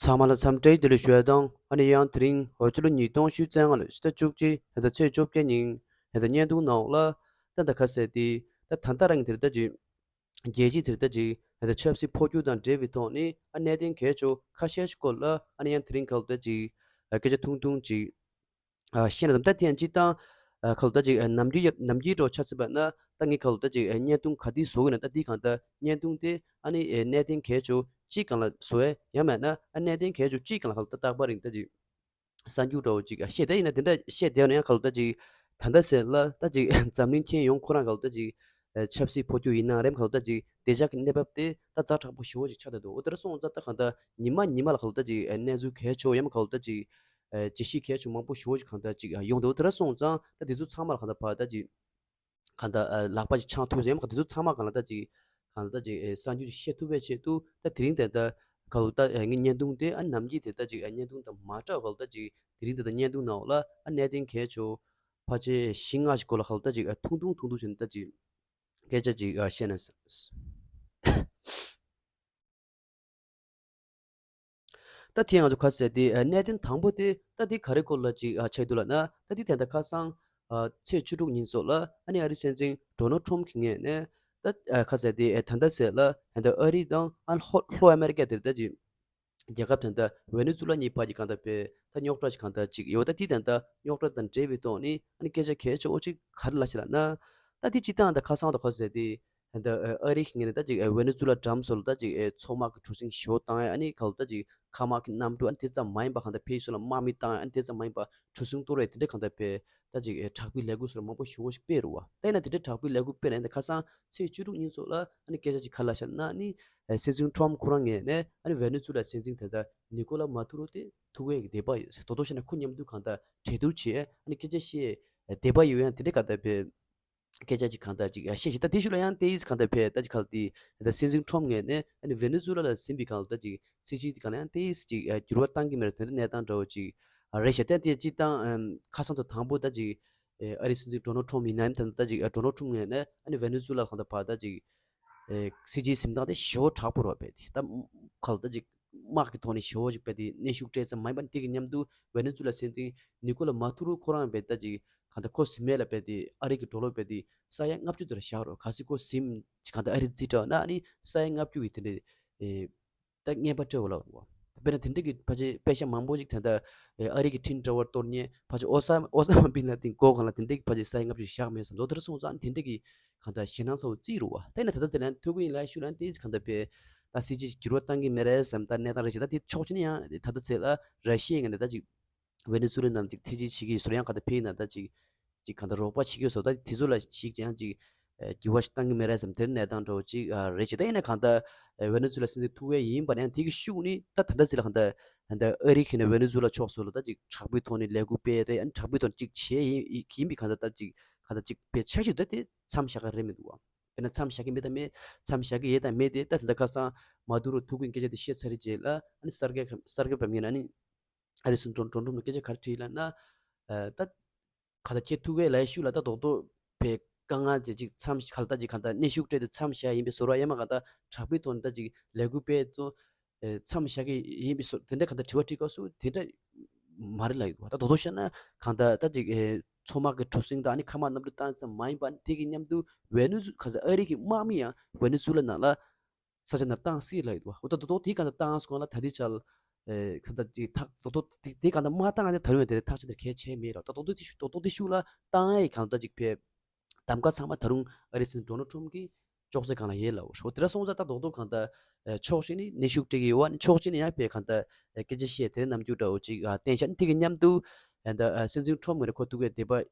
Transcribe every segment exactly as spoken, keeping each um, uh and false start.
ཚང་མ་ལ་འཚམས་འདྲིའི་བདེ་ལེགས་ཞུ་ཡ་དང་། ཨ་ནི་ཡང་དེ་རིང་འོ་ཕྱི་ལོ་ཉིས་སྟོང་ཉི་ཤུ་རྩ་ལྔ་ལོའི་ཕྱི་ཟླ་བཅུ་གཅིག་ད་ལྟ་ཚེས་བཅོ་བརྒྱད་ཉིན་ད་ལྟ་བརྙན་ཐུང་ནང་ལ་ད་ད་ག་ཟེར་ཏེ་ད་ད་ལྟ་རང་དེར་ད་ཅིག་རྒྱལ་སྤྱིའི་དེར་ད་ཅིག་ད་ཆབ་སྲིད་འཕོ་འགྱུར་དང་འབྲེལ་བའི་ཐོག་ནས་ཨ་གནད་དོན་གལ་ཆེ་ཁ་ཤས་ཤིག་སྐོར་ལ་ཨ་ནི་ཡང་དེ་རིང་ག་ལ་ད་ཅིག་སྐད་ཆ་ཐུང་ཐུང་ཅིག་ཨ་ཤེས་ན་བསམ། ད་དེ་ཡང་སྤྱིར་བཏང་ཨ་ག་ལ་ད་ཅིག་ཨ་ནམ་རྒྱུན་ཡ་ནམ་རྒྱུན་འདྲ་བོ་ཆ་མཚོན་པ་ན་ད་ངས་ག་ལ་ད་ཅིག་ཨ་བརྙན་ཐུང་ག་དུས་བཟོ་གི་ན་ད་དེ་གང་ལྟར་བརྙན་ཐུང་དེ་ཨ་ནི་ཨ་གནད་དོན་གལ་ཆེ་གཅིག་སྒང་ལ་བཟོ་ཡ་ཡང་མེད་ན་ཨ་གནད་དོན་གལ་ཆེ་གཅིག་སྒང་ལ་ག་ལ་ད་རྟག་པར་རིང་ད་ཅིག་གསར་འགྱུར་འདྲ་བོ་ཅིག་ཨ་བཤད་བསྡད་ཡིན་ན་དེ་འདྲ་བཤད་བསྡད་ཡོད་ན་ཡང་ག་ལ་ད་ཅིག་ད་ལྟ་ཟེར་ལ་ད་ཅིག་འཛམ་གླིང་ཁྱོན་ཡོངས་ཁོ་རང་ག་ལ་ད་ཅིག་ཨ་ཆབ་སྲིད་འཕོ་འགྱུར་ཡིན་ན་རེད་ག་ལ་ད་ཅིག་བདེ་འཇགས་ཀྱི་གནས་བབ་དེ་ད་ཛ་དྲག་པོ་ཞེ་པོ་ཅིག་ཆགས་བསྡད་འདུག་འོ་དེ་འདྲ་སོང་ཙང་ད་གང་ལྟར་ཉི་མ་ཉི་མ་ལ་ག་ལ་ད་ཅིག་ཨ་གནས་ཚུལ་གལ་ཆེ་ཡང་ག་ལ་ད་ཅིག་ཨ་བརྗོད་གཞི་གལ་ཆེ་མང་པོ་ཞེ་པོ་ཅིག་གང་ལྟར་ཅིག་ཨ་ཡོང་འདུག་དེ་འདྲ་སོང་ཙང་ད་དེ་ཚོ་ཚང་མ་ལ་གང་ལྟར་ཕར་ད་ཅིག་གང་ལྟར་ཨ་ལག་པ་ཅིག་འཆང་ཐུབ་ཟེར་ཡང་ག་དེ་ཚོ་ཚང་མ་གང་ལ་ད་ཅིག་གང་ལ་ད་ཅིག་ཨེ་གསར་འགྱུར་ཅིག་བཤད་ཐུབ་པའི་ཆེད་དུ་ད་དེ་རིང་དེ་ད་ག་ལ་ད་ཨེ་ངའི་བརྙན་ཐུང་དེ་ཨ་ནམ་རྒྱུན་དེ་ད་ཅིག་ཨ་བརྙན་ཐུང་དང་མ་འདྲ་བ་ག་ལ་ད་ཅིག་དེ་རིང་དེ་ད་བརྙན་ཐུང་ནང་ལ་ཨ་གནད་དོན་གལ་ཆེ་ཕལ་ཆེར་བཞི་ལྔ་ཞིག་སྐོར་ལ་ག་ལ་ད་ཅིག་ཨ་ཐུང་ཐུང་ཐུང་ཐུང་བྱས་ནས་ད་ཅིག་སྐད་ཆ་ཅིག་ཨ་བཤད་ན། ད་དེ་ང་ཚོ་ག་ཟེར་དེ་ཨ་གནད་དོན་དང་པོ་དེ་ད་དེ་ག་རེ་སྐོར་ལ་ཅིག་ཨ་ཆགས་འདུག་ལབ་ན། ད་དེ་ད་ལྟ་ཁ་སང་ཨ་ཚེས་བཅུ་དྲུག་ཉིན་སོགས་ལ་ཨ་ནི་ཨ་རིའི་སྲིད་འཛིན་ཌོ་ནལ་ཊམ་གྱི་ངོས་ནས་ད་ཨ་ག་ཟེར་དེ་ཨ་ད་ལྟ་ཟེར་ལ་ད་ལྟ་ཨ་རི་དང་ཨ་ལྷོ་ལྷོ་ཨ་མེ་རི་ཀ་དེར་ད་ཅིག་རྒྱལ་ཁབ་ད་ལྟ་ཝེ་ནེ་ཛུ་ལ་གཉིས་བར་གྱི་གང་ལྟར་བའི་ད་རྙོག་དྲ་ཞིག་གང་ལྟར་ཅིག་ཡོད། ད་དེ་ད་ལྟ་རྙོག་དྲ་དང་འབྲེལ་བའི་ཐོག་ནས་ཨ་ནི་སྐད་ཆ་གལ་ཆེ་བོ་ཅིག་ག་རེ་ལབ་ཤག་ལབ་ན། ད་དེ་སྤྱིར་བཏང་ད་ཁ་སང་ད་ག་ཟེར་དེ། ད་ཨ་རི་གི་ངོས་ནས་ད་ཅིག་ཝེ་ནེ་ཛུ་ལ་འགྲམ་སོགས་ལ་ད་ཅིག་མཚོ་དམག་གི་གྲུ་གཟིངས་ཞེ་པོ་བཏང་ཡ། ཨ་ནི་ག་ལ་ད་ཅིག་མཁའ་དམག་གི་གནམ་གྲུ་ཨ་ནི་དེ་ཙམ་མ་ཡིན་པ་གང་ལྟར་ཕེབས་ཤོག་ལ་དམག་མི་བཏང་ཡ། ཨ་ནི་དེ་ཙམ་མ་ཡིན་པ་གྲུ་གཟིངས་གཏོར་བའི་དེ་འདྲ་གང་ལྟར་བའི་ད་ཅིག་དྲག་པོའི་ལས་འགུལ་སོགས་མང་པོ་ཞེ་པོ་ཞིག་སྤེལ་རུ་བ། ད་ཡིན་ན་དེ་འདྲའི་དྲག་པོའི་ལས་འགུལ་སྤེལ་ནས་ད་ཁ་སང་ཚེས་བཅུ་དྲུག་ཉིན་སོགས་ལ་ཨ་ནི་སྐད་ཆ་ཅིག་ག་ལ་ཤར་ན་ཨ་ནི་སྲིད་འཛིན་ཊམ་ཁོ་རང་ངོས་ནས་ཨ་ནི་ཝེ་ནེ་ཛུ་ལ་སྲིད་འཛིན་དེ་ད་ནི་ཀོ་ལ་མ་དུ་རོ་དེ་ཐུག་ཡས་ཀྱི་འདོད་པ་ཡོད། ད་དོ་ཤེ་ན་ཁོ་མཉམ་དུ་གང་ལྟར་གྲོས་བསྡུར་བྱས་ཨ་ནི་སྐད་ཆ་བཤད་འདོད་པ་ཡོད་ཡང་དེ་འདྲའི་གང་ལྟར་བའི་སྐད་ཆ་ཅིག་གང་ལྟར་ཅིག་བཤད་ཤིང་། ད་དེ་ཤུགས་ལ་ཡང་ཏོག་ཙམ་གང་ལྟར་བས་ད་ཅིག་ག་ལ་དེ་ད་སྲིད་འཛིན་ཊམ་ངོས་ནས་ཨ་ནི་ཝེ་ནེ་ཛུ་ལ་ལ་ཟིན་པའི་གང་ལ་ད་ཅིག་སྲིད་ཇུས་དེ་གང་ལ་ཡང་ཏོག་ཙམ་ཅིག་འགྱུར་བ་བཏང་གི་མེད་རེད། དེ་འདྲ་གནས་སྟངས་འདྲ་བོ་ཅིག་རེད་ཤག་ད་དེ་སྤྱིར་བཏང་ཁ་སང་དང་དང་པོ་ད་ཅིག་ཨ་རིའི་སྲིད་འཛིན་ཌོ་ནལ་ཊམ་ཡིན་ནའི་ད་ད་ཅིག་ཌོ་ནལ་ཊམ་ངོས་ནས་ཨ་ནི་ཝེ་ནེ་ཛུ་ལ་གང་ལྟར་བ་ད་ཅིག་སྲིད་ཇུས་ཟིན་སྟངས་དེ་ཞེ་པོ་དྲག་པོ་རེད་པས། དེ་ད་ག་ལ་ད་ཅིག་དམག་གི་ཐོག་ནས་ཞེ་པོ་ཅིག་བས་དེ་གནོན་ཤུགས་སྤྲད་ཙམ་མ་ཡིན་པར་དེ་གི་མཉམ་དུ་ཝེ་ནེ་ཛུ་ལ་སྲིད་འཛིན་ནི་ཀོ་ལ་མ་ཐུ་རོ་ཁོ་རང་བས་ད་ཅིག་གང་ལྟར་ཁོ་ཟིན་མེད་ལ་བས་དེ་ཨ་རི་གི་ཌོ་ལར་བས་དེ་ས་ཡ་ལྔ་བཅུ་དེ་ལ་བཞག་རོགས། གལ་སྲིད་ཁོ་ཟིན་ཅིག་གང་ལྟར་ཨ་རི་རྩིས་སྤྲད་ན་ཨ་ནི་ས་ཡ་ལྔ་བཅུ་ཡི་དེ་འདྲའི་ད་རྔན་པ་སྤྲད་འོ་ལ་རོགས། དཔེར་ན་དེ་འདྲ་གི་ཕལ་ཆེར་པེ་ཤ་མང་པོ་ཅིག་ད་ལྟ་ཨ་རི་གི་ཁྲིམས་དྲ་བར་གཏོར་མཁན་ཕལ་ཆེར་ཨོ་ས་ཨོ་ས་མ་བིན་ལ་དིན་མགོ་གང་ལ་དེ་འདྲ་གི་ཕལ་ཆེར་ས་ཡ་ལྔ་བཅུ་བཞག་མེད་བསམ་མདོག་དེར་སོང་ཙང་དེ་འདྲ་གི་གང་ལྟར་ཞེད་སྣང་ཚ་བོ་བརྩིས་རུ་བ། ད་ཡིན་ན་ད་ལྟ་དེ་ལན་ཐུག་གི་ཡིན་ལ་ཤུ་ལན་ཏིས་གང་ལྟར་པས་ད་སྲིད་ཇུས་འགྱུར་བ་བཏང་གི་མེད་རེད་བསམ་ད་གནས་སྟངས་རེད་ཞེ་ད་དེ་ཕྱོགས་གཅིག་ནས་ཡང་ད་ལྟ་ཚེ་ལ་ར་ཤི་ཡའི་ངོས་ནས་ད་ཅིག་ཝེ་ནེ་ཛུ་ལ་ནང་ཅིག་ཐེ་ཇུས་བྱེད་ཀྱི་ཡོད་སོ་ཡང་གང་ལྟར་ཕེ་ཡིན་ན་ད་ཅིག་ཅིག་གང་ལྟར་རོགས་པ་བྱེད་ཀྱི་ཡོད་སོ་ད་དེ་ཚོ་ལ་ཞིག་ཅང་ཅིག་འགྱུར་བ་ཞིག་བཏང་གི་མེད་རེད་བསམ་དེར་གནས་སྟངས་འདྲ་བོ་ཅིག་རེད་ཞེ་ད་ཡིན་ན་གང་ལྟར་ཝེ་ནེ་ཛུ་ལ་སྲིད་འཛིན་ཐུག་ཡས་ཡིན་པ་ནས་དེ་གི་ཤུགས་ནི་ད་ད་ལྟ་ཚེ་ལ་གང་ལྟར་ད་ཨ་རི་ཁེ་ནས་ཝེ་ནེ་ཛུ་ལ་ཕྱོགས་སོ་ལ་ད་ཅིག་དྲག་པོའི་ཐོག་ནས་ལས་འགུལ་སྤེལ་རེད། ཨ་ནི་དྲག་པོའི་ཐོག་ནས་ཅིག་བྱས་ཡིན་ཡིན་པའི་གང་ལྟར་ད་ཅིག་གང་ལྟར་ཅིག་པའི་འཆར་གཞི་ད་དེ་མཚམས་བཞག་ག་རེད་མི་འདུག་བ། དཔེར་ན་མཚམས་བཞག་གི་མེད་དང་མེད། མཚམས་བཞག་གི་ཡོད་དང་མེད་དེ་ད་དེ་འདྲ་ཁ་སང་མ་དུ་རུ་ཐུག་གིན་སྐད་ཆ་དེ་བཤད་ཚར་རེད་རྗེས་ལ་ཨ་ནི་གསར་འགོད་གསར་འགོད་པ་མིན་ན་ནི་ཨ་རི་སུན་ཀྲོན་ཀྲོན་ཀྲུམ་ལ་སྐད་ཆ་ག་རེ་དྲིས་ལབ་ན། ད་ག་ད་ཁྱེད་ཐུག་གི་ལ་ཤུ་ལ་ད་རྡོག་རྡོག་པའི་དཀའ་ངལ་ཅིག་ཅིག་མཚམས་ག་ལ་ད་ཅིག་ག་ད་གནོན་ཤུགས་སྤྲད་དེ་མཚམས་བཞག་ཡིན་པའི་བཟོ་འདྲ་ཡང་མ་ག་ད་དྲག་པོའི་ཐོག་ནས་ད་ཅིག་ལས་འགུལ་སྤེལ་ཚོ། མཚམས་བཞག་གི་ཡིན་པའི་སོ་དེ་འདྲ་གང་ལྟར་དྲི་བ་དྲིས་སྐབས་སུ་དེ་འདྲ་མ་རེད་ལབ་ཡོད་པ། ད་དོ་དོ་བཤད་ན་གང་ལྟར་ད་ཅིག་མཚོ་དམག་གི་གྲུ་གཟིངས་དང་ཨ་ནི་མཁའ་དམག་གནམ་གྲུ་བཏང་ཙམ་མ་ཡིན་པ་ཨ་ནི་དེ་གི་མཉམ་དུ་ཝེ་ནེ་ཛུ་ག་ས་ཨ་རི་གི་དམག་མི་ཡང་ཝེ་ནེ་ཛུ་ལ་ནང་ལ་ས་ཆ་ནང་བཏང་སྲིད་ལབ་ཡོད་པ། འོ་ད་དོ་དོ་དེ་གང་ལྟར་བཏང་སོང་ལ་ད་དེ་ཆ་ལ་གང་ལྟར་ཅིག་ཐག་དོ་དོ་དེ་གང་ལྟར་མ་བཏང་ན་ད་རུང་དེ་ཐག་ཆ་དེ་གལ་ཆེ་མེད་ར། ད་དོ་དོ་དེ་ཤུ་དོ་དོ་དེ་ཤུ་ལ་བཏང་ཡ་གང་ལྟར་ཅིག་ཕེབས། གདམ་ག་ཚང་མ་ད་རུང་ཨ་རི་སྲིད་འཛིན་ཌོ་ནལ་ཊམ་གྱི་ཅོག་ཙེ་སྒང་ལ་ཡོད་ལབ་འོ། དེ་འདྲ་སོང་ཙང་ད་རྡོག་རྡོག་གང་ལྟར་ཕྱོགས་གཅིག་ནས་གནོན་ཤུགས་སྤྲད་ཀྱི་ཡོད་པ་ནི་ཕྱོགས་གཅིག་ནས་ཡང་དཔེ་གང་ལྟར་སྐད་ཆ་བཤད་དེ་རིང་རྣམ་འགྱུར་འདྲ་བོ་ཅིག་བསྟན་ཤག་ནི་དེ་གི་མཉམ་དུ་ད་སྲིད་འཛིན་ཊམ་ངོས་ནས་ཁོ་ཐུག་གི་འདོད་པ་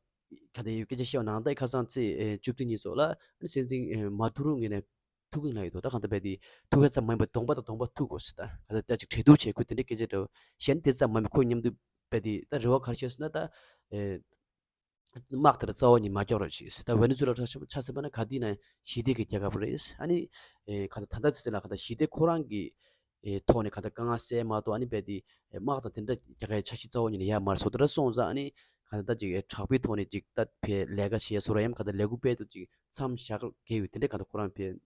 གང་ལྟར་ཡོད་སྐད་ཆ་བཤད་པ་ནང་ལྟར་ཁ་སང་ཚེས་བཅུ་བདུན་ཉིན་སོགས་ལ་སྲིད་འཛིན་མ་དུ་རུ་ངོས་ནས་ཐུག་གི་ཡོད་ལབ་ཡོད་དོ། ད་གང་ལྟར་རྦད་དེ་ཐུག་ཡ་ཙམ་མ་ཡིན་པར་གདོང་པ་དང་གདོང་པ་ཐུག་དགོས་ཟེར་ད་གང་ལྟར་ཅིག་གྲོས་བསྡུར་བྱེད་དགོས་དེ་འདྲའི་སྐད་ཆ་འདྲ་བོ་གཞན་དེ་ཙམ་མ་ཡིན་པར་ཁོ་མཉམ་དུ་རྦད་དེ་ད་རེ་བ་ག་རེ་བྱས་སོང་ན་ད། དམག་དེ་ལ་རྩ་བ་ཉིད་མ་སྐྱོར་རོགས་ཞེས། ད་ཝེ་ནེ་ཛུ་ལ་ཆ་ཆ་ཟེར་བ་ན་ག་དུས་ན་ཞི་བདེ་གི་རྒྱལ་ཁབ་རེད། ཨ་ནི་ཨེ་ག་ད་ད་ལྟ་ཚེ་ལ་ག་ད་ཞི་བདེ་ཁོ་རང་གི་ཨེ་ཐོག་ནས་ག་ད་དཀའ་ངལ་སེལ་མ་གཏོགས་ཨ་ནི་རྦད་དེ་ཨེ་དམག་དང་དེ་འདྲ་རྒྱལ་ཁའི་འཆར་གཞི་རྩ་བ་ཉིད་ནས་ཡོད་མ་རེད། སོ་དེ་འདྲ་སོང་ཙང་ཨ་ནི་ག་ད་ད་ཅིག་ཨེ་དྲག་པོའི་ཐོག་ནས་ཅིག་ད་ཕེ་ལས་ཀ་བྱེད་སོ་ར་ཡམ་ག་ད་ལས་འགུལ་སྤེལ་དུ་ཅིག་མཚམས་བཞག་གི་ཡོད་དེ་འདྲ་ག་ད་ཁོ་རང་ཕེ།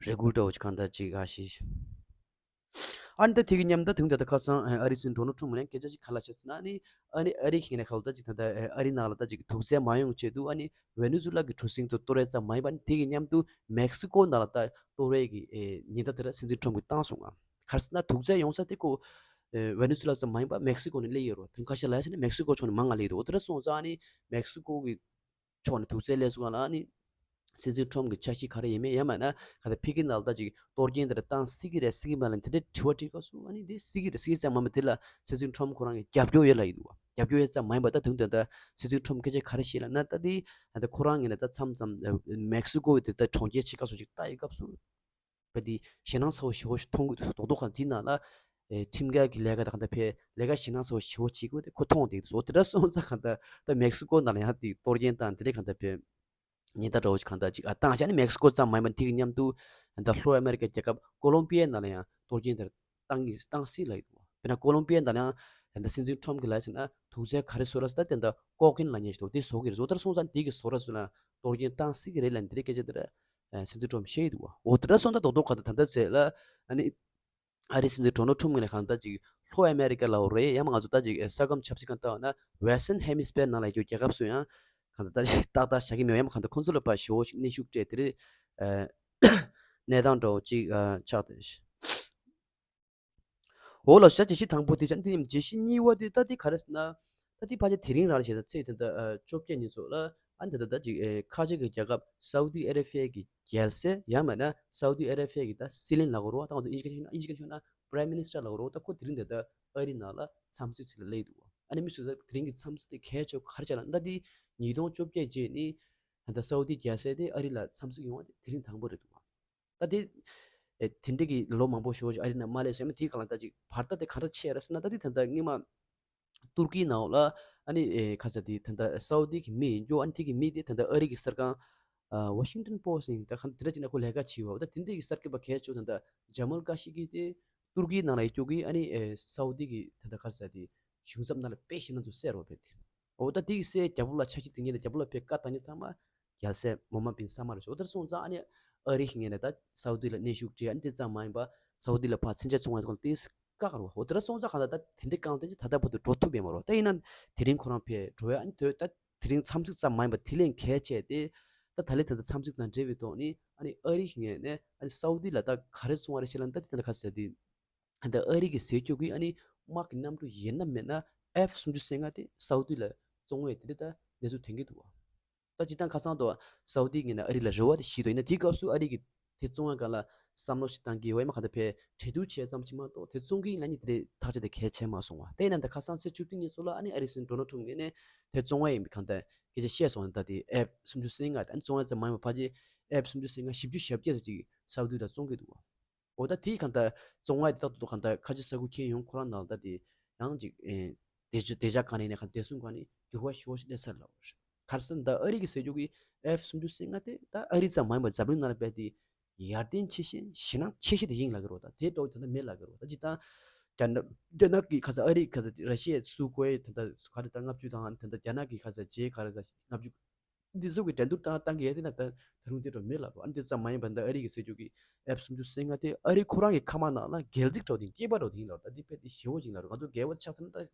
རེ་སྐུལ་འདྲ་བོ་ཅིག་གང་ལྟར་ཅིག་ཨ་ཤི། ཨ་ནི་ད་དེ་གི་མཉམ་ད་དུང་ད་ད་ཁ་སང་ཨ་རིའི་སྲིད་འཛིན་ཌོ་ནལ་ཊམ་ནས་སྐད་ཆ་ཞིག་ག་ལ་བཤད་ཟེར་ན། ཨ་ནི་ཨ་ནི་ཨ་རི་ཁེ་ནས་ཁ་ལོ་ད་ཅིག་ད་ད་ཨ་རི་ནང་ལ་ད་ཅིག་དུག་རྫས་མ་ཡོང་ཆེད་དུ། ཨ་ནི་ཝེ་ནེ་ཛུ་ལ་གི་གྲུ་གཟིངས་དུ་གཏོར་ཡས་ཙམ་མ་ཡིན་པ། ཨ་ནི་དེ་གི་མཉམ་དུ་མེག་སི་ཀོ་ནང་ལ་ད་གཏོར་ཡས་ཀྱི་ཨེ་ཉེན་བརྡ་དེ་ར་སྲིད་འཛིན་ཊམ་གིས་བཏང་སོང་ང་། ག་རེ་ཟེར་ན་དུག་རྫས་ཡོང་ས་དེ་ཁོ་ཨེ་ཝེ་ནེ་ཛུ་ལ་ཙམ་མ་ཡིན་པ་མེག་སི་ཀོ་ནས་སླེབས་ཡོད་རེད། དེང་ཁ་ཤས་ལ་ཡ་ཟེར་ན་མེག་སི་ཀོ་ཕྱོགས་ནས་མང་ང་སླེབས་འདུག་འོ་དེ་འདྲ་སོང་ཙང་ཨ་ནི་མེག་སི་ཀོ་གི་ཕྱོགས་ནས་དུག་རྫས་སླེབས་སོང་ང་ལ། ཨ་ནི་སྲིད་འཛིན་ཊམ་གི་འཆར་གཞི་ག་རེ་ཡིན་མིན། ཡང་མིན་ན་ག་ད་ཕ་གི་ནང་ལ་ད་ཅིག་གཏོར་སྐྱོན་དེ་འདྲ་བཏང་སྲིད་ཀྱི་རེད་སྲིད་ཀྱི་མ་རེད་དེ་འདྲའི་དྲི་བ་དྲིས་སྐབས་སུ། ཨ་ནི་དེ་སྲིད་ཀྱི་རེད་སྲིད་ཀྱི་ཙམ་མ་མ་དེ་ལ་སྲིད་འཛིན་ཊམ་ཁོ་རང་གི་རྒྱབ་སྐྱོར་ཡོད་ལབ་ཡོད་འདུག་རྒྱབ་སྐྱོར་ཡོད་ཙམ་མ་ཡིན་པ། ད་དུང་དོན་ད་སྲིད་འཛིན་ཊམ་སྐད་ཆ་ག་རེ་བཤད་ལབ་ན། ད་དེ་ད་ཁོ་རང་ངོས་ནས་ད་མཚམས་མཚམས་མེག་སི་ཀོ་གི་དེ་ད་གྲོང་ཁྱེར་ཆེ་ཁག་སོགས་ཅིག་ལྟ་ཡི་སྐབས་སུ། བ་དེ་ཞེད་སྣང་ཚ་བོ་ཞེ་བོ་ཞིག་མཐོང་གི་འདུག་རྡོག་རྡོག་གང་དེའི་ནང་ལ་ཨེ་ཁྲིམས་འགལ་གྱི་ལས་ཀ་དང་གང་ལྟར་ཕེ་ལས་ཀ་ཞེད་སྣང་ཚ་བོ་ཞེ་བོ་བྱེད་དགོས་དེ་ཁོ་མཐོང་བསྡད་འདུག་འོ་དེ་འདྲ་སོང་ཙང་གང་ལྟར་ད་མེག་སི་ཀོ་ནང་ལ་ཡང་དེ་གཏོར་སྐྱོན་བཏང་དེ་འདྲ་གང་ལྟར་ཕེ་ཉེན་བརྡ་འདྲ་བོ་ཞིག་གང་ལྟར་ཅིག་ཨ་བཏང་བྱས་ནས་མེག་སི་ཀོ་ཙམ་མ་ཡིན་པར་དེ་གི་མཉམ་དུ་ད་ལྷོ་ཨ་མེ་རི་ཀའི་རྒྱལ་ཁབ་ཀོ་ལོམ་པི་ཡའི་ནང་ལ་ཡང་གཏོར་སྐྱོན་དེ་བཏང་གི་བཏང་སྲིད་ལབ་ཡོད་འདུག་དཔེར་ན་ཀོ་ལོམ་པི་ཡའི་ནང་ལ་ཡང་ད་སྲིད་འཛིན་ཊམ་གི་ལ་བྱས་ན་དུག་རྫས་ག་རེ་བཟོ་ར་ཟེར་ད་དེ་འདྲ་ཀོ་ཀེན་ལབ་མཁན་ཞིག་འདུག་དེ་བཟོ་གི་རེད། བཟོ་ལྟར་སོང་ཙང་དེ་གི་བཟོ་ར་བཟོ་ན་གཏོར་སྐྱོན་བཏང་སྲིད་ཀྱི་རེད་ལབ་འདི་འདྲའི་སྐད་ཆ་དེ་འདྲ་ཨ་སྲིད་འཛིན་ཊམ་བཤད་ཀྱི་འདུག་བ། འོ་དེ་འདྲ་སོང་ཙང་རྡོག་རྡོག་གང་ལྟར་ད་ལྟ་ཟེར་ལ་ཨ་ནི་ཨ་རིའི་སྲིད་འཛིན་ཌོ་ནལ་ཊམ་ངོས་ནས་གང་ལྟར་ཅིག་ལྷོ་ཨ་མེ་རི་ཀ་ལབ་རེད། ཡང་མིན་ང་ཚོ་ད་ཅིག་ས་ཁམས་ཆབ་སྲིད་གང་ལྟར་བ་ན་ཝེ་སི་ཊན་ཧེ་མི་སི་ཕེར་ནང་ལ་ཡོད་རྒྱལ་ཁབ་སུ་ཡང་གང་ལྟར་ད་ཅིག་ཏག་ཏག་བཞག་གི་མེད། ཡང་མིན་གང་ལྟར་ཁོང་ཚོ་ལ་ཕར་ཞེ་བོ་ཞིག་གནོན་ཤུགས་སྤྲད་དེ་རེད། ཨ་གནས་སྟངས་འདྲ་བོ་ཅིག་ཨ་ཆགས་བསྡད། འོ་ལགས་སོ། བྱས་ཙང་བརྗོད་གཞི་དང་པོ་དེ་བྱས། དེ་ནས་བརྗོད་གཞི་གཉིས་པ་དེ་ད་དེ་ག་རེ་ཟེར་ན། ད་དེ་ཕལ་ཆེར་དེ་རིང་རང་ལ་བྱས་ན་ཚེས་དེ་འདྲ་ཨ་བཅོ་བརྒྱད་ཉིན་ཚོ་ལ་ཨ་འདི་ད་ད་ཅིག་ཨེ་ཁ་ཆེ་གི་རྒྱལ་ཁབ་སའུ་ཏི་ཨ་རེ་བྷི་ཡ་གི་རྒྱལ་སྲས། ཡང་མིན་ན་སའུ་ཏི་ཨ་རེ་བྷི་ཡ་གི་ད་སྲིད་བློན་ལབ་དགོས་རེད་བ། ད་ང་ཚོ་ཨིན་ཇི་སྐད་ཆ་ཤོད་ན་ཨིན་ཇི་སྐད་ཆ་ཤོད་ན་པ་རའིམ་མི་ནི་སི་ཊར་ལབ་དགོས་རེད་བ། ད་ཁོ་དེ་རིང་འདི་ད་ཨ་རི་ནང་ལ་འཚམས་གཟིགས་ཅིག་ལ་སླེབས་འདུག་བ། ཨ་ནི་མི་ཚོས་ད་དེ་རིང་གི་འཚམས་གཟིགས་དེ་གལ་ཆེ་ག་རེ་བྱས་ལབ་ན། ད་དེ་ཉིས་སྟོང་བཅོ་བརྒྱད་རྗེས་ནས་ད་སའུ་ཏི་རྒྱལ་སྲས་དེ་ཨ་རི་ལ་འཚམས་གཟིགས་ཡོང་བ་དེ་དེ་རིང་དང་པོ་རེད་འདུག་བ། ད་དེ་ཨེ་དེ་འདྲ་གི་ལོ་མང་པོ་ཞེ་པོ་ཅིག་ཨ་རི་ནང་མ་སླེབས་སོང་། ཡང་མིན་དེའི་སྒང་ལ་ད་ཅིག་བར་ཐག་དེ་ག་འདྲ་ཆེ་རེད་ཟེར་ན། ད་དེ་ད་ལྟ་སྔོན་མ་ཏུར་ཀིའི་ནང་ལ་ཨ་ནི་ཨེ་ཁ་ས་དེ་ད་ལྟ་སའུ་ཏི་གི་མི་ཡིན་རྒྱུ། ཨ་ནི་དེ་གི་མི་དེ་ད་ལྟ་ཨ་རི་གི་གསར་ཁང་ཨ་ཝ་ཤིང་ཊོན་པོ་སི་ཊི་ཡིན། ད་ག་འདི་འདྲ་ཅིག་ན་ཁོ་ལས་ཀ་བྱེད་བ། ད་དེ་འདྲ་གི་གསར་འགོད་པ་གལ་ཆེ་བོ་ད་ལྟ་ཇ་མལ་ཀ་ཤི་ཀི་དེ་ཏུར་ཀིའི་ནང་ལ་ཡོད་རྒྱུ་གི་ཨ་ནི་ཨེ་སའུ་ཏི་གི་ད་ལྟ་ཁ་ས་དེ་གཞུང་ཚབ་ནང་ལ་དཔེ་ཞེད་སྣང་ཚོ་བསད་རོགས་བྱས་ཏེ། འོ་ད་དེ་གི་སའི་རྒྱལ་པོ་ལ་འཆར་གཞི་དེ་ཉིད་ལ་རྒྱལ་པོ་ལ་ཕེབས་བཀའ་བཏང་མཁན་ཚང་མ་རྒྱལ་སྲས་མོ་ཧམ་མད་བིན་ས་མ་རེད། འོ་དེར་སོང་ཙང་ཨ་ནི་ཨ་རི་ཞིག་ངེས་ནས་ད་སའུ་ཏི་ལ་གནོན་ཤུགས་སྤྲད། ཨ་ནི་དེ་ཙམ་མ་ཡིན་པ་སའུ་ཏི་ལ་ཕར་མཚོན་ཆ་བཙོང་བའི་ཐོག་ལ་དེ་བཀག་རོགས། འོ་དེར་སོང་ཙང་གང་ལྟར་ད་དེ་འདྲའི་རྐང་སྟེང་ཅིག་ད་ལྟ་བར་དུ་འགྲོ་ཐུབ་ཡོད་མ་རེད། ད་ཡིན་ན་དེ་རིང་ཁོ་རང་ཕེབས་འགྲོ་ཡ། ཨ་ནི་དེ་ད་དེ་རིང་འཚམས་གཟིགས་ཙམ་མ་ཡིན་པ་དེ་ལས་གལ་ཆེ་དེ་ད་ད་ལན་ད་ལྟ་འཚམས་གཟིགས་དང་འབྲེལ་བའི་ཐོག་ནས་ཨ་ནི་ཨ་རི་ཞིག་ངེས་ནས་ཨ་ནི་སའུ་ཏི་ལ་ད་ག་རེ་བཙོང་བ་རེད་ཤེས་ལ། ད་དེ་ད་ལྟ་ཁ་ས་དེ། ད་ཨ་རི་གི་ཟས་སྤྱོད་ཀྱི་ཨ་ནི་དམག་གི་གནམ་གྲུ་ཡིན་ན་མིན་ན་ཨེཕ་སུམ་ཅུ་སོ་ལྔ་དེ་སའུ་ཏི་ལ་བཙོང་བའི་དེ་འདྲ་ད་གནས་ཚུལ་ཐོན་གྱི་འདུག་བ། ད་སྤྱིར་བཏང་ཁ་སང་དུ་སའུ་ཏི་ངོས་ནས་ཨ་རི་ལ་རེ་བ་དེ་བཞེས་འདུག་ཡིན་ན་དེའི་སྐབས་སུ་ཨ་རི་གི་དེ་བཙོང་བའི་སྒང་ལ་བསམ་བློ་ཞིག་བཏང་གི་ཡོད་མ་གང་ལྟར་ཕར་གྲོས་བསྡུར་བྱས་ཙམ་ཞིག་མ་གཏོགས་དེ་བཙོང་གི་ཡིན་ལབ་མཁན་དེ་འདྲའི་ཐག་བཅད་དེ་གལ་ཆེ་མ་སོང་བ། དེ་ཡིན་ན་ད་ཁ་སང་ཚེས་བཅུ་བདུན་ཉིན་སོགས་ལ་ཨ་ནི་ཨ་རིའི་སྲིད་འཛིན་ཌོ་ནལ་ཊམ་ངོས་ནས་དེ་བཙོང་བ་ཡིན་པའི་གང་ལྟར་སྐད་ཆ་བཤད་སོང་། ད་དེ་ཨེཕ་སུམ་ཅུ་སོ་ལྔ་དེ་ཨ་ནི་བཙོང་བ་ཙམ་མ་ཡིན་པ་ཕལ་ཆེར་ཨེཕ་སུམ་ཅུ་སོ་ལྔ་བཞི་བཅུ་ཞེ་བརྒྱད་ཙམ་ཅིག་སའུ་ཏི་ལ་བཙོང་གི་འདུག་བ། འོ་ད་དེའི་གང་ལྟར་བཙོང་བ་དེ་ཏག་ཏག་གང་ལྟར་ཁ་ཆེ་ས་ཁུལ་ཁྱེར་ཡོང་ཁོ་རང་ནང་ལ་ད་དེ་ཡང་ཅིག་ཨེ་དེ་ཅི་དེ་ཅག་གང་ནས་ནས་གང་བདེ་སྲུང་གང་ནས་འགྱུར་བ་ཤོར་ཞིག་སླེབས་ཚར་ལ། ག་རེ་ཟེར་ན་ད་ཨ་རི་གི་ཟས་སྤྱོད་ཀྱི་ཨེཕ་སུམ་ཅུ་སོ་ལྔ་དེ་ད་ཨ་རི་ཙམ་མ་ཡིན་པར་འཛམ་གླིང་ནང་ལ་དཔེ་དེ་ཡར་ལྡན་ཆེ་ཤོས་ཞེད་སྣང་ཆེ་ཤོས་དེ་ཡིན་ལབ་ཀྱི་རེད་བ། ད་དེ་ལྟ་བུ་ད་ལྟ་མེད་ལབ་ཀྱི་རེད་བ། ད་ཅི་ད་རྒྱ་ནག་རྒྱ་ནག་གི་ཁ་ས་ཨ་རི་ཁ་ས་ར་ཤི་ཡའི་སུ་ཁོའི་ད་ལྟ་ག་རེ་ད་ལྔ་བཅུ་དང་ད་ལྟ་རྒྱ་ནག་གི་ཁ་ས་ཇེ་ག་རེ་ད་ལྔ་བཅུ། འདི་ཚོ་གི་འགྲན་བསྡུར་བཏང་བཏང་གི་ཡོད་དེ་ན་ད་ད་རུང་དེ་འདྲ་མེད་ལབ་རོ། ཨ་ནི་དེ་ཙམ་མ་ཡིན་པ་འདི་ཨ་རི་གི་ཟས་སྤྱོད་ཀྱི་ཨེཕ་སུམ་ཅུ་སོ་ལྔ་དེ་ཨ་རི་ཁོ་རང་གི་ཁ་མ་ནང་ལ་སྒལ་ཚིགས་འདྲ་བོ་དེ་སྐེད་པ་འདྲ་བོ་དེ་ཡིན་ལབ། ད་དེ་དཔེ་དེ་ཞེ་བོ་ཅིག་ལབ་རོ། ང་ཚོ་སྒལ་པ་ཆགས་ཚར་ན་ད་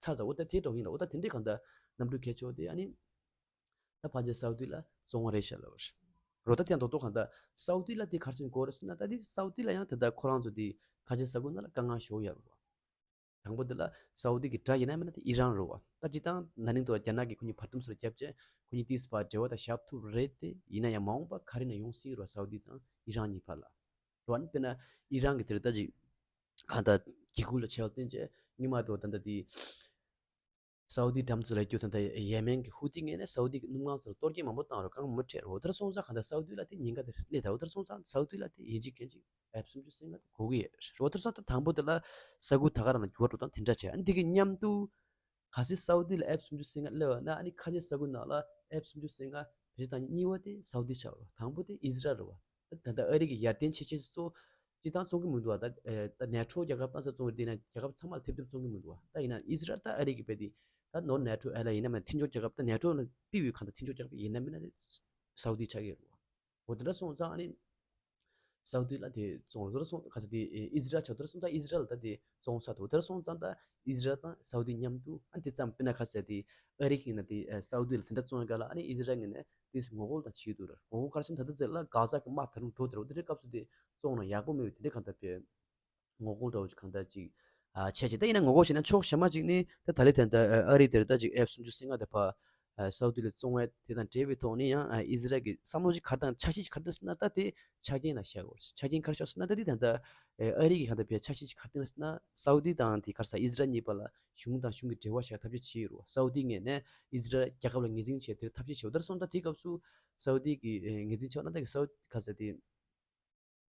ཚར་ཚར་འོ་ད་དེ་འདྲ་བོ་ཡིན་ལབ་རོ། ད་དེ་འདྲའི་གང་ལྟར་གནམ་གྲུ་གལ་ཆེ་བོ་དེ་ཨ་ནི་ད་ཕལ་ཆེར་སའུ་ཏི་ལ་བཙོང་བ་རེད་ཤག་ལབ་རོ། ད་དེ་ཡང་རྡོག་རྡོག་གང་ལྟར་སའུ་ཏི་ལ་དེ་ག་རེ་བྱས་ནས་དགོས་རེད་ཟེར་ན། ད་དེ་སའུ་ཏི་ལ་ཡང་ད་ལྟ་ཁོ་རང་ཚོ་དེ་ཁ་ཆེ་ས་ཁུལ་ནང་ལ་དཀའ་ངལ་ཞེ་བོ་ཡོད་རེད་བ། དང་པོ་དེ་ལ་སའུ་ཏི་གི་དགྲ་ཡིན་ན་མིན་ན་དེ་ཨི་རན་རེད་བ། ད་སྤྱིར་བཏང་ན་ནིང་དུ་རྒྱ་ནག་གིས་ཁོ་གཉིས་བར་འདུམ་སོགས་བརྒྱབ་བྱས་ཁོ་གཉིས་ཏིས་པ་འབྲེལ་བ་དང་བཞག་ཐུབ་རེད་དེ། ཡིན་ན་ཡང་མ་འོངས་པ་ག་རེ་ན་ཡོང་སྲིད་རེད་བ། སའུ་ཏི་དང་ཨི་རན་གཉིས་བར་ལ་རེད་བ། ཨ་ནི་དཔེར་ན་ཨི་རན་གྱི་དེར་ད་ཅིག་གང་ལྟར་འགན་ཁུར་ལ་བྱས་པ་བརྟེན་བྱས་སྔོན་མ་དུ་ད་ལྟ་དེ་སའུ་ཏི་འགྲམ་ཚོ་ལ་སྐྱོད་ད་ལྟ་ཡེ་མེན་གྱི་ཧུ་ཏི་ངོས་ནས་སའུ་ཏི་གི་སྣུམ་ཁང་ཚོ་ལ་གཏོར་སྐྱོན་མང་པོ་བཏང་རེད། རྐང་མང་པོ་སྤྲད་རེད། འོ་དེར་སོང་ཙང་གང་ལྟར་སའུ་ཏི་ལ་དེ་ཉེན་ཁ་དེ་སླེབས་ད། འོ་དེར་སོང་ཙང་སའུ་ཏི་ལ་དེ་ཡིན་གཅིག་མིན་གཅིག་ཨེཕ་སུམ་ཅུ་སོ་ལྔ་དེ་དགོས་ཀྱི་ཡོད་རེད། འོ་དེར་སོང་ཙང་དང་པོ་དེ་ལ་ས་ཁུལ་ད་ག་རང་ལ་འགྱུར་བ་འགྲོ་སྟངས་དེ་འདྲ་བྱས། ཨ་ནི་དེ་གི་མཉམ་དུ་གལ་སྲིད་སའུ་ཏི་ལ་ཨེཕ་སུམ་ཅུ་སོ་ལྔ་སླེབས་པ་ན་ཨ་ནི་ཁ་ཆེ་ས་ཁུལ་ནང་ལ་ཨེཕ་སུམ་ཅུ་སོ་ལྔ་བེད་སྤྱོད་བཏང་མཁན་གཉིས་པ་དེ་སའུ་ཏི་ཆགས་རེད། དང་པོ་དེ་ཨི་ཟི་རལ་རེད་བ། ད་ད་ལྟ་ཨ་རི་གི་ཡར་ལྡན་ཆེ་ཆེ་གཙོ་སྤྱིར་བཏང་བཙོང་གི་མི་འདུག་བ། ད་ཨེ་ད་ནེ་ཊོ་རྒྱལ་ཁབ་ད་ཚོ་བཙོང་གི་བསྡད་ན་རྒྱལ་ཁབ་ཚང་མ་ལ་ཐེབས་ཐེབས་བཙོང་གི་མི་འདུག་བ། ད་ཡིན་ན་ཨི་ཟི་རལ་ད་ཨ་རི་གི་དཔེ་དེ་ད་ནོར་ནེ་ཊོ་ཨེ་ལ་ཡིན་ན་མ་མཐུན་ཕྱོགས་རྒྱལ་ཁབ་ད་ནེ་ཊོ་ལ་པི་བི་གང་ད་མཐུན་ཕྱོགས་རྒྱལ་ཁབ་ཡིན་ན་མིན་ན་དེ་སའུ་ཏི་ཆགས་ཀྱི་རེད་བ། འོ་དེ་འདྲ་སོང་ཙང་ཨ་ནི་ སའུ་ཏི་ལ་དེ་བཙོང་རུ་སོང་། ཁ་ས་དེ་ཨི་ཟི་རལ་ཆགས་དུས་སོང་ད་ཨི་ཟི་རལ་ད་དེ་བཙོང་ས་དུ་དེར་སོང་ཙང་ད་ཨི་ཟི་རལ་དང་སའུ་ཏི་མཉམ་དུ་ཨ་དེ་ཙམ་དཔེར་ན་ཁ་ས་དེ་ཨ་རི་གིས་ན་དེ་སའུ་ཏི་ལ་དེ་འདྲ་བཙོང་ཡ་ག་ལ་ཨ་ནི་ཨི་ཟི་རལ་ངོས་ནས་དེ་ངོ་རྒོལ་དང་བྱེད་དུ་ར་ངོ་རྒོལ་ག་རེ་བྱེད་ད་ད་ཙེ་ལ་ག་ཟ་གི་དམག་ད་རུང་འགྲོ་དེ་རུ་དེ་འདྲའི་སྐབས་སུ་དེ་བཙོང་ན་ཡག་པོ་མེད་པའི་དེ་འདྲའི་གང་ལྟར་བས། ངོ་རྒོལ་འདྲ་བོ་ཅིག་གང་ལྟར་ཅིག་ཨ་བྱས་ཅིག་ད་ཡིན་ན་ངོ་རྒོལ་བྱས་ན་ཕྱོགས་གཞན་མ་ཅིག་ནི་ད་ད་ལི་ད་ལྟ་ཨ་རི་དེར་ད་ཅིག་ཨེཕ་སུམ་ཅུ་སོ་ལྔ་དེ་ཕར་ཨ་སའུ་ཏི་ལ་བཙོང་བའི་དེ་དང་འབྲེལ་བའི་ཐོག་ནས་ཡང་ཨ་ཨི་ཟི་རལ་གྱི་བསམ་བློ་ཅིག་ག་རེ་བཏང་འཆར་གཞི་ཅིག་ག་རེ་བཏང་ཟེར་ན་ད་དེ་ཆ་རྐྱེན་ལ་བཞག་དགོས། ཆ་རྐྱེན་ག་རེ་བཞག་ཟེར་ན་ད་དེ་ད་ལྟ་ཨ་རི་གི་གང་ལྟར་བས་འཆར་གཞི་ཅིག་ག་རེ་བཏང་ཟེར་ན་སའུ་ཏི་དང་དེ་ག་རེ་ཟ་ཨི་ཟི་རལ་གཉིས་བར་ལ་གཞུང་དང་གཞུང་གི་འབྲེལ་བ་བཞག་ཐབས་ཤེས་བྱེད་ཡོད་རེད་བ། སའུ་ཏི་ངོས་ནས་ཨི་ཟི་རལ་རྒྱལ་ཁབ་ལ་ངོས་འཛིན་བྱས་དེར་ཐབས་ཤེས་བྱེད་འོ་དེར་སོང་ད་དེ་སྐབས་སུ་སའུ་ཏི་གི་ངོས་འཛིན་བྱས་ན་ད་གི་སའུ་ཏི་ག་རེ་ཟ་དེ།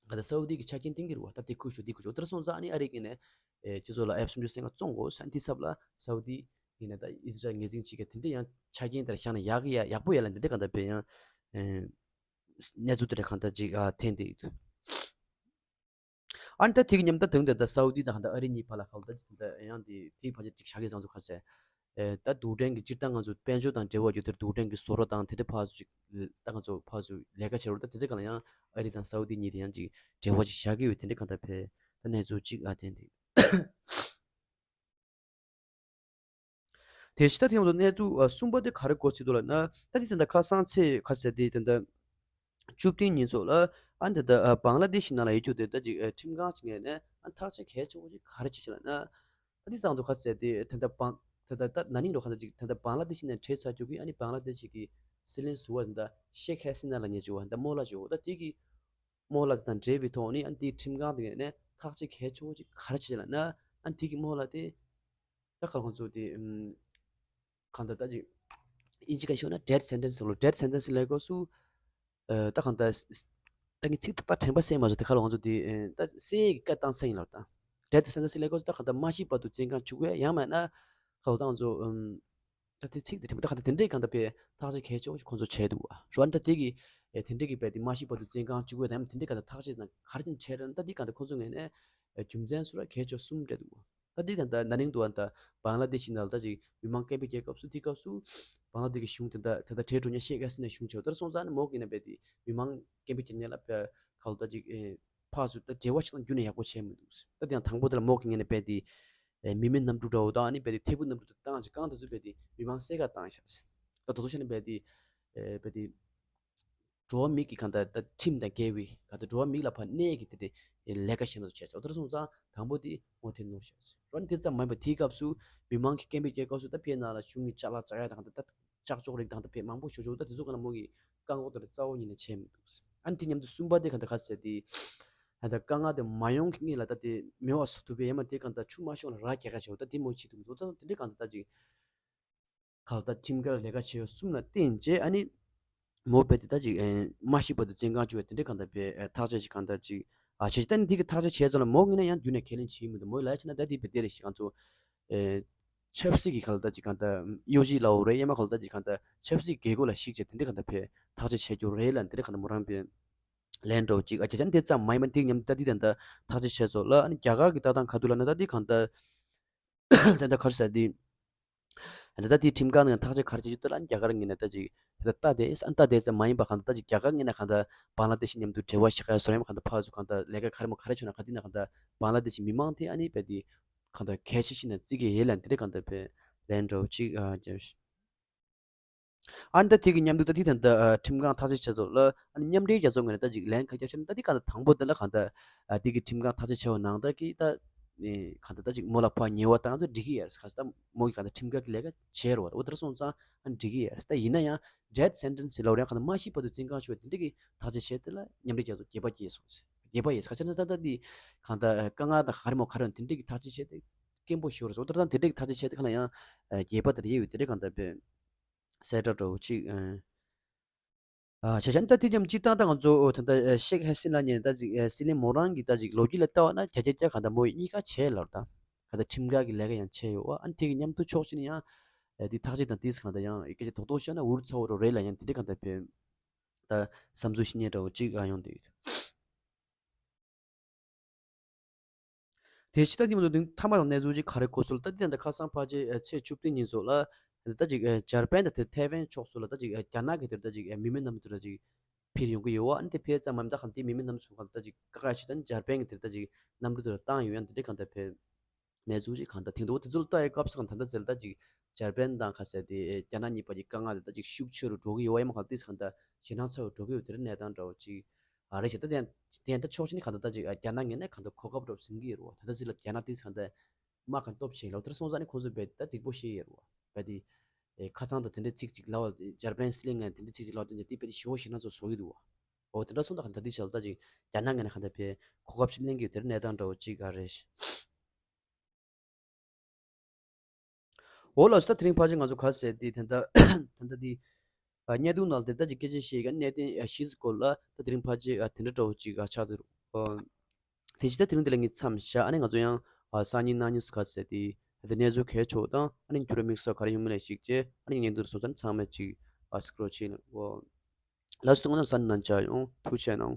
ག་ད་སའུ་ཏི་གི་ཆ་རྐྱེན་བསྟན་གྱི་རེད་བ། ད་དེ་ཁུལ་ཞུ་དེ་ཁུལ་ཞུ་དེར་སོང་ཙང་ཨ་ནི་ཨ་རི་གི་ནས་ཨེ་སྤྱི་ཚོགས་ལ་ཨེཕ་སུམ་ཅུ་སོ་ལྔ་བཙོང་དགོས་ཟེར་འདི་ཚབ་ལ་སའུ་ཏི་ཡིན་ན་ད་ཨི་ཟི་རལ་ངོས་འཛིན་བྱེད་མཁན་དེ་འདྲ་ཡང་ཆ་རྐྱེན་དེར་བཞག་ན་ཡག་གི་ཡ་ཡག་པོ་ཡ་ལ་འདི་འདྲ་གང་ལྟར་བས་ཡང་ཨེ་གནས་ཚུལ་དེ་འདྲ་གང་ལྟར་ཅིག་ཨ་འཐེན་བསྡད་ཡོད། ཨ་ནི་ད་དེ་གི་མཉམ་ད་དུང་དེ་ད་སའུ་ཏི་དང་ད་ཨ་རི་གཉིས་བར་ལ་ཁག་ད་ཅིག་ད་ཡང་དེ་དེའི་བར་ཆ་ཅིག་བཞག་གི་བཟང་ཚུལ་ཁ་ཟེར། ཨེ་ད་རྡུལ་ཕྲན་གྱི་སྤྱིར་བཏང་ང་ཚོ་དཔལ་འབྱོར་དང་འབྲེལ་བ་ཡོད་དེར་རྡུལ་ཕྲན་གྱི་བཟོ་གྲྭ་དང་དེ་འདྲ་ཕར་ཚུར་ཅིག་ད་ང་ཚོ་ཕར་ཚུར་ལས་ཀ་བྱེད་རོགས་ད་དེ་འདྲ་གང་ལ་ཡང་ཨ་རི་དང་སའུ་ཏི་གཉིས་དེ་ཡང་ཅིག་འབྲེལ་བ་ཅིག་བཞག་གི་ཡོད་དེ་འདྲ་གང་ལྟར་བས་ད་གནས་ཚུལ་ཅིག་ཨ་བསྟན་ཏེ། དེ་ཕྱི་ད་ཐེངས་ཚོ་གནས་ཚུལ་གསུམ་པ་དེ་ག་རེ་གོ་ཚིག་འདུག་ལབ་ན་ད་དེ་ད་ལྟ་ཁ་སང་ཚེས་ཁ་ཟེར་དེ་ད་ལྟ་བཅུ་བདུན་ཉིན་ཚོགས་ལ་ཨ་ད་ལྟ་བང་ལ་དེ་ཤི་ནང་ལ་ཡོད་རྒྱུ་དེ་ད་ཅིག་ཁྲིམས་ཁང་ཅིག་ངོས་ནས་ཨ་ཐག་གཅོད་གལ་ཆེ་བོ་ཅིག་ག་རེ་བྱེད་ཤེས་ལབ་ན། ད་འདི་ཙང་དུ་ཁ་ཟེར་ཏེ་ད་ལྟ་བང་ད་ལྟ་ད་ན་ནིང་རུ་ཁ་ད་ཅིག་ད་ལྟ་བང་ལ་དེ་ཤི་ནས་བྲེལ་ཚར་རྒྱུ་གི་ཨ་ནི་བང་ལ་དེ་ཤི་གི་སྲིད་བློན་ཟུར་པ་ད་ལྟ་ཤེག་ཧེ་སི་ན་ལབ་མཁན་ཅིག་ཡོད་པ་ད་རྨོ་ལགས་ཅིག་ཡོད་པ་ད་དེ་གི་རྨོ་ལགས་དེ་དང་འབྲེལ་བའི་ཐོག་ནས་ཨ་ནི་དེའི་ཁྲིམས་ཁང་དེ་ནས་ཐག་གཅོད་གལ་ཆེ་བོ་ཅིག་ག་རེ་བྱེད་ལབ་ན་ཨ་ནི་དེ་གི་རྨོ་ལགས་དེ་ད་ཁ་ཁོང་ཚོ་དེ་ཨམ་གང་ལྟར་ད་ཅིག་ཨིན་ཇི་སྐད་ཤོད་ན་death sentence ལོ་death sentence ལབ་དགོས་སུ། ཨ་ད་གང་ལྟར་ད་ངས་ཚིག་ད་དྲན་པ་གསལ་མ་སོང་དེ་ཁ་ལོ་ང་ཚོ་དེ་ད་གསལ་གི་བཀའ་བཏང་ས་ཡིན་ལབ་ད། death sentence ལབ་དགོས་སུ་ད་གང་ལྟར་མ་ཤི་བར་དུ་བཙོན་ཁང་བཅུག་གི་ཡང་མིན་ན་ཁ་ལོ་ད་ང་ཚོ་ཨམ་ད་དེ་ཚིག་དེ་དྲན་པ་ད་གང་ལྟར་དེ་འདྲའི་གང་ལྟར་པའི་ཐག་གཅོད་གལ་ཆེ་བོ་ཞིག་ཁོང་ཚོ་བྱས་འདུག་བ་རོ་ཨ་ནི་ད་དེ་གི་དེ་འདྲའི་གི་པའི་དེ་མ་ཤི་བར་དུ་བཙོན་ཁང་བཅུག་གི་ཡང་དེ་འདྲའི་གང་ལྟར་ཐག་གཅོད་དང་ག་རེ་བྱས་ར་ད་དེ་གང་ལྟར་ཁོང་ཚོ་ངོས་ནས་རྒྱུ་མཚན་སུ་ར་གལ་ཆེ་གསུམ་སྤྲད་འདུག་བ། ད་འདི་ད་ལྟ་ན་ནིང་དུ་བ་ད་བང་ལ་དེ་ཤི་ནང་ལ་ད་ཅིག་མི་མང་སྐད་འབོད་རྒྱག་སྐབས་སུ་དེ་སྐབས་སུ་བང་ལ་དེ་གི་གཞུང་དེ་ད་ད་ལྟ་གྲོས་གྲོས་ཉ་ཤེས་ག་སི་ནས་གཞུང་ཆེ་བ་ལྟར་སོང་ཙང་ནི་མོ་གི་ན་བས་དེ་མི་མང་སྐད་འབོད་རྒྱག་ཉན་ལ་བས་ཁ་ལོ་ད་ཅིག་ཕར་ཚུར་ད་འབྲེལ་བ་ཞིག་དང་རྒྱུན་ནས་ཡག་པོ་བྱས་མི་འདུག་ད་དེ་ཡང་དང་པོ་དེ་ལ་མོ་གི་ངན་ནས་བས་དེ་མི་མེད་གནམ་གྲུ་འདྲ་བོ་དང་ཨ་ནི་བས་དེ་ཐེ་བུ་གནམ་གྲུ་དུ་བཏང་ཞིག་གང་དུ་ཚུད་བས་དེ་མི་མང་སེ་ག་བཏང་ཤག་ད་དོ་དོ་ཤ་ནི་བས་དེ་བས་དེ། འགྲོ་བ་མི་གི་གང་ལྟར་ད་ཁྲིམས་དང་འགལ་བའི་གང་ལྟར་འགྲོ་བ་མི་ལ་ཕར་གནས་ཀྱི་དེ་དེ་ལས་ཀ་བྱེད་ན་བྱས་ཚོ་དེར་སོང་ཙང་དང་པོ་དེ་ངོ་དེ་ནོར་བྱས་ཚོ་རོ་ནི་དེ་ཙམ་མ་ཡིན་པ་དེའི་སྐབས་སུ་མི་མང་གི་སྐད་འབོད་རྒྱག་སྐབས་སུ་ད་ཕའི་ནང་ལ་གཞུང་གི་ཅ་ལག་ཅ་ཡ་དང་ད་ད་ལྕགས་ཅོག་རིགས་དང་ད་ཕའི་མང་པོ་ཞུ་ཆོག་ད་དེ་ཚོ་ག་ན་མོ་གི་བཀག་འགོག་དེ་རྩ་བོ་ཉིད་ནས་བྱས་མི་འདུག་ཨ་ནི་དེ་མཉམ་དུ་གསུམ་པ་དེ་གང་ལྟར་ག་ཟེར་དེ་ད་ད་དཀའ་ངལ་དེ་མ་ཡོང་གི་སྔོན་ལ་ད་དེ་མེད་པ་བཟོ་ཐུབ་པའི་ཡས་མ་དེ་གང་ལྟར་ཆུ་མ་ཤོང་ལ་ར་རྒྱག་ག་བྱེད་འོ་ད་དེ་མོ་བྱེད་ཐུབ་མི་འདུག་ད་དེ་འདྲའི་གང་ལྟར་ད་ཅིག་གང་ལྟར་ཁྲིམས་འགལ་ལས་ཀ་བྱས་ཡོད་གསུམ་ལ་བརྟེན་བྱས་ཨ་ནི་མོ་བས་དེ་ལྟ་ཅིག་མ་ཤི་བར་དུ་བཙོན་ཁང་བཅུག་ཡོད་དེ་འདྲའི་གང་ལྟར་བས་ཐག་གཅོད་ཅིག་གང་ལྟར་ཅིག་ཨ་བྱས་ཅི་ད་ནི་དེ་གི་ཐག་གཅོད་བྱས་ཚོ་ལ་མོ་ངོས་ནས་ཡང་རྒྱུན་ནས་ཁས་ལེན་བྱེད་མི་འདུག་མོ་ལ་ཡ་ཕྱིན་ན་ད་དེ་བས་དེ་རེད་ཞིག་ང་ཚོ་ཆབ་སྲིད་ཀྱི་གང་ལྟར་ཅིག་གང་ལྟར་གཡོ་ཇུས་ལའོ་རེད་ཡ་མ་གང་ལྟར་ཅིག་གང་ལྟར་ཆབ་སྲིད་དགོས་མཁོ་ལ་གཞིགས་བྱས་དེ་འདྲའི་གང་ལྟར་བས་ཐག་གཅོད་བྱས་རྒྱུ་རེད་ལ་འདི་འདྲའི་གང་ལྟར་མོ་རང་བས་ལན་འགྲོ་ཅིག་ཨ་ཅག་ཅག་དེ་ཙམ་མ་ཡིན་པ་དེ་མཉམ་དུ་ད་དེ་ད་ལྟ་ཐག་གཅོད་བྱས་ཚོ་ལ་ཨ་ནི་རྒྱ་གར་གྱི་ལྟ་སྟངས་ག་དུས་ལ་ན་ད་དེ་གང་ལྟར། ད་ལྟ་ག་རེ་ཟེར་དེ། ད་ལྟ་དེའི་ཁྲིམས་ཁང་ནང་ཐག་གཅོད་ག་རེ་བྱེད་རྒྱུ་དེ་ལ་རྒྱ་གར་ངོས་ནས་ད་ཅིག་ད་ལྟ་ལྟ་བསྡད་ཨ་ལྟ་བསྡད་ཙམ་མ་ཡིན་པ་གང་ལྟར་ད་ཅིག་རྒྱ་གར་ངོས་ནས་གང་ལྟར་བང་ལ་དེ་ཤི་མཉམ་དུ་འབྲེལ་བ་བཞག་ཡ་བཟོ་ར་ཡིན་པ་གང་ལྟར་ཕར་ཚུར་གང་ལྟར་ལས་ཀ་ག་རེ་མོ་ག་རེ་བྱུང་ན་ག་དེ་ན་གང་ལྟར་བང་ལ་དེ་ཤི་མི་མང་དེ་ཨ་ནི་བས་དེ་གང་ལྟར་གལ་ཆེ་ཤི་ན་བརྩི་གི་ཡོད་ལ་འདི་འདྲ་གང་ལྟར་བས་ལན་འགྲོ་ཅིག་ཨ་རྒྱབ་ཤི། ཨ་ནི་ད་དེ་གི་མཉམ་དུ་ད་དེ་ད་ལྟ་ཁྲིམས་ཁང་ཐག་གཅོད་བྱས་ཚོ་ལ་ཨ་ནི་མཉམ་འབྲེལ་རྒྱལ་ཚོགས་ངོས་ནས་ད་ཅིག་ལན་ཁ་རྒྱབ་ཤི་ན་ད་དེ་གང་ལྟར་དང་པོ་དེ་ལ་གང་ལྟར་ཨ་དེ་གི་ཁྲིམས་ཁང་ཐག་གཅོད་བྱས་པ་ནང་ལྟར་གི་ད་ཨེ་གང་ལྟར་ད་ཅིག་མོ་ལ་ཕར་ཉེས་པ་བཏང་ཚོ་འགྲིག་གི་ཡ་རེད་ག་ས་ད་མོ་གི་གང་ལྟར་ཁྲིམས་འགལ་གི་ལས་ཀ་བྱས་རོ་བ་འོ་དེར་སོང་ཙང་ཨ་འགྲིག་གི་ཡ་རེད་ད་ཡིན་ན་ཡང་death sentence ལ་རེད་གང་ལྟར་མ་ཤི་བར་དུ་བཙོན་ཁང་བཅུག་པ་དེ་འདྲ་གི་ཐག་གཅོད་བྱས་དེ་ལ་མཉམ་འབྲེལ་རྒྱལ་ཚོགས་རྒྱས་པ་སྐྱེས་སོང་ཟེར་རྒྱས་པ་ཡིན་ཁ་ཆ་ན་ད་ད་དེ་གང་ལྟར་དཀའ་ངལ་དང་ག་རེ་མོ་ག་རེ་དེ་འདྲ་གི་ཐག་གཅོད་བྱས་ཏེ་སྐྱེན་པོ་ཤོར་སོང་ད་ད་དེ་འདྲ་གི་ཐག་གཅོད་བྱས་ཏེ་གང་ལ་ཡང་རྒྱས་པ་དེ་རེད་ཡོད་དེ་འདྲ་གང་ལྟར་བས། གསལ་བསྒྲགས་འདྲ་བོ་གཅིག་ཨ་བྱས་ཙང་ད་དེ་ཙམ་སྤྱིར་བཏང་ད་ང་ཚོ་ད་ལྟ་ཤེག་ཧ་སི་ན་ལབ་མཁན་ད་ཅིག་སྲིད་བློན་མོ་རང་གི་ད་ཅིག་ལོ་རྒྱུས་ལ་ལྟ་བ་ན་བརྒྱ་ཆ་བརྒྱ་གང་ལྟར་མོ་ཡིས་གཉིས་ཀ་བྱས་ལབ་ད། གང་ལྟར་ཁྲིམས་འགལ་གྱི་ལས་ཀ་ཡང་བྱས་ཡོད་ཨ་ནི་དེ་གི་མཉམ་དུ་ཕྱོགས་གཅིག་ནས་ཡང་དེ་ཐག་གཅོད་དང་དེས་གང་ལྟར་ཡང་སྐད་ཆ་རྡོག་རྡོག་བཤད་ན་འུར་ཚ་བོ་རོ་རེད་ལ་ཡང་དེ་འདྲ་གང་ལྟར་བས། ད་བསམ་ཚུལ་བཤད་མཁན་འདྲ་བོ་གཅིག་ཨ་ཡོང་དུས། དེ་ཕྱི་ད་ཉིན་མོ་དུ་མཐའ་མ་དང་གནས་ཚུལ་ཅིག་ག་རེ་གོ་སོང་ལ་ད་དེ་ད་ཁ་སང་ཕལ་ཆེར་ཚེས་བཅུ་བདུན་ཉིན་སོགས་ལ་ད་ཅིག་འཇར་པན་དང་དེ་ཐའེ་ཝན་ཕྱོགས་སུ་ལ་ད་ཅིག་རྒྱ་ནག་གི་དེར་ད་ཅིག་མི་མེད་གནམ་གྲུ་ལ་ཅིག་ འཕེལ་ཡོང་གི་ཡོད་བ། ཨ་ནི་དེ་འཕེལ་ཙམ་མ་ཡིན་ད་གང་དེ་མི་མི་རྣམས་སུ་གང་ད་ཅིག་ཀ་ཁ་ཤི་དང་འཇར་པན་གྱི་དེ་ད་ཅིག་གནམ་གྲུ་དེ་ལ་བཏང་ཡོད་ཡང་དེ་འདྲའི་གང་ད་འཕེལ་གནས་ཚུལ་ཅིག་གང་ད་དེང་དུ་དེ་ཚོ་ལ་ལྟ་ཡི་སྐབས་སུ་གང་ད་ད་ཚེ་ལ་ད་ཅིག་འཇར་པན་དང་ཁ་ཟེར་དེ་རྒྱ་ནག་གཉིས་བར་གྱི་དཀའ་ངལ་དེ་ད་ཅིག་ཤུགས་ཆེ་རུ་འགྲོ་གི་ཡོད་བ། ཡང་མ་གང་དེ་གང་ད་ཞེད་སྣང་ཚ་རུ་འགྲོ་གི་ཡོད་དེ་རེད། གནས་སྟངས་འདྲ་བོ་ཅིག་ཨ་རེད་ཤག་ད་དེ་དེ་ད་ཕྱོགས་གཅིག་ནས་གང་ད་ད་ཅིག་རྒྱ་ནག་ངོས་ནས་གང་ད་གོ་སྐབས་འདྲ་བོ་ཟིན་གི་ཡོད་རེད་བ། ད་ད་ཚེ་ལ་རྒྱ་ནག་དེ་གང་ད་དམག་གང་སྟོབས་ཆེ་ལོ་དེར་སོང་ཙང་ནི་ཁོང་ཚོ་རྦད་དེ་ད་རྫིག་པོ་ཤེས་ཡོད་རེད་བ། རྦད་དེ་ཨེ་ཁ་ཚང་དང་དེ་འདྲའི་ཚིག་ཅིག་ལབ་པ། འཇར་པན་སི་ལིང་ངན་དེ་འདྲའི་ཚིག་ཅིག་ལབ་དེ་འདྲ་དེ་རྦད་དེ་ཞེ་པོ་ཞེད་སྣང་ཚ་བཟོ་གི་འདུག་བ། འོ་དེ་འདྲ་སོང་ད་གང་ད་དེ་ཆ་ལ་ད་ཅིག་རྒྱ་ནག་ངོས་ནས་གང་ད་ཕེ་གོ་སྐབས་ཤིག་ལེན་གི་ཡོད་དེར་གནས་སྟངས་འདྲ་བོ་ཅིག་ཨ་རེད། འོ་ལགས་སོ། ད་དེ་རིང་ཕལ་ཆེར་ང་ཚོ་ག་ཟེར་དེ་ད་ད་ད་ད་དེ་ཨ་བརྙན་ཐུང་ནང་དེ་ད་ཅིག་སྐད་ཆ་བཤད་ཀྱི་གནད་དོན་ཨ་བཞི་ཙམ་སྐོར་ལ་ད་དེ་རིང་ཕལ་ཆེར་ཨ་དེ་འདྲ་འདྲ་བོ་ཅིག་ཨ་ཆགས་འདུག་ཨ་དེ་བཞིན་ད་དེ་རིང་དེ་ལ་ངས་མཚམས་བཞག་ཨ་ནི་ང་ཚོ་ཡང་ཨ་སང་ཉིན་གནངས་ཉིན་སུ་ག་ཟེར་དེ་ད་གནས་ཚུལ་གལ་ཆེ་བ་དང་ཨ་ནི་འགྱུར་བ་དམིགས་བསལ་ག་རེ་ཡོང་མིན་ལ་གཞིགས་བྱས་ཨ་ནི་བརྙན་ཐུང་སོང་ཙང་ཚང་མས་ཅིག་ཨ་སི་ཀྲོལ་བྱས་ནས། འོ་ལགས་སོ། ད་ང་ཚོ་གཟའ་ཉི་མ་མཇལ་ཡོང་། ཐུགས་རྗེ་གནང་།